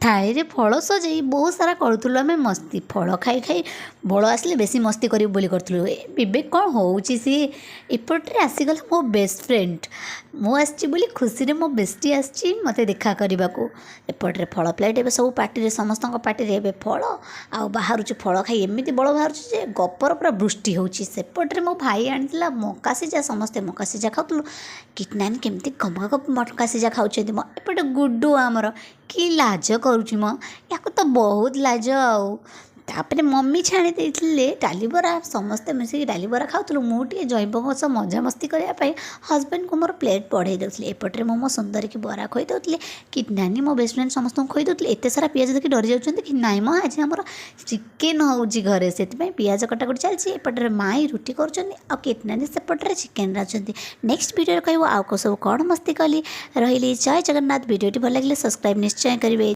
ଥାଳିରେ ଫଳ ସଜେଇ ବହୁତ ସାରା କରୁଥିଲୁ ଆମେ ମସ୍ତି। ଫଳ ଖାଇ ଖାଇ ବଳ ଆସିଲେ ବେଶୀ ମସ୍ତି କରିବୁ ବୋଲି କରୁଥିଲୁ। ଏ ବିବେକ, କ'ଣ ହେଉଛି ସିଏ? ଏପଟରେ ଆସିଗଲା ମୋ ବେଷ୍ଟ ଫ୍ରେଣ୍ଡ। ମୁଁ ଆସିଛି ବୋଲି ଖୁସିରେ ମୋ ବେଷ୍ଟି ଆସିଛି ମୋତେ ଦେଖା କରିବାକୁ। ଏପଟରେ ଫଳ ପ୍ଲେଟ୍ ଏବେ ସବୁ ପାଟିରେ, ସମସ୍ତଙ୍କ ପାଟିରେ ଏବେ ଫଳ ଆଉ ବାହାରୁଛି। ଫଳ ଖାଇ ଏମିତି ବଳ ବାହାରୁଛି ଯେ ଗପର ପୁରା ବୃଷ୍ଟି ହେଉଛି। ସେପଟରେ ମୋ ଭାଇ ଆଣିଥିଲା ମକା ସିଝା, ସମସ୍ତେ ମକା ସିଝା ଖାଉଥିଲୁ। କିଟନାନୀ କେମିତି ଗମ ଗପ ମକା ସିଝା ଖାଉଛନ୍ତି ମ। ଏପଟେ ଗୁଡ଼ୁ ଆମର କି ଲାଜ କରୁଛି ମ, ୟାକୁ ତ ବହୁତ ଲାଜ। ଆଉ ତାପରେ ମମି ଛାଣି ଦେଇଥିଲେ ଡାଲି ବରା, ସମସ୍ତେ ମିଶିକି ଡାଲି ବରା ଖାଉଥିଲୁ। ମୁଁ ଟିକେ ଜୈବଙ୍କ ସହ ମଜାମସ୍ତି କରିବା ପାଇଁ ହଜବେଣ୍ଡକୁ ମୋର ପ୍ଲେଟ୍ ବଢ଼େଇ ଦେଉଥିଲି। ଏପଟରେ ମୁଁ ମୋ ସୁନ୍ଦରୀକି ବରା ଖୋଇ ଦେଉଥିଲି, କିଟନାନୀ, ମୋ ବେଷ୍ଟ ଫ୍ରେଣ୍ଡ ସମସ୍ତଙ୍କୁ ଖୋଇ ଦେଉଥିଲି। ଏତେ ସାରା ପିଆଜ ଦେଖି ଡରି ଯାଉଛନ୍ତି କି ନାଇଁ ମ, ଆଜି ଆମର ଚିକେନ୍ ହେଉଛି ଘରେ, ସେଥିପାଇଁ ପିଆଜ କଟାକଟି ଚାଲିଛି। ଏପଟରେ ମାଇଁ ରୁଟି କରୁଛନ୍ତି ଆଉ କିଟନାନୀ ସେପଟରେ ଚିକେନ୍ ରାନ୍ଧୁଛନ୍ତି। ନେକ୍ସଟ ଭିଡ଼ିଓରେ କହିବ ଆଉ ସବୁ କ'ଣ ମସ୍ତି କଲି। ରହିଲି, ଜୟ ଜଗନ୍ନାଥ। ଭିଡ଼ିଓଟି ଭଲ ଲାଗିଲେ ସବସ୍କ୍ରାଇବ୍ ନିଶ୍ଚୟ କରିବେ।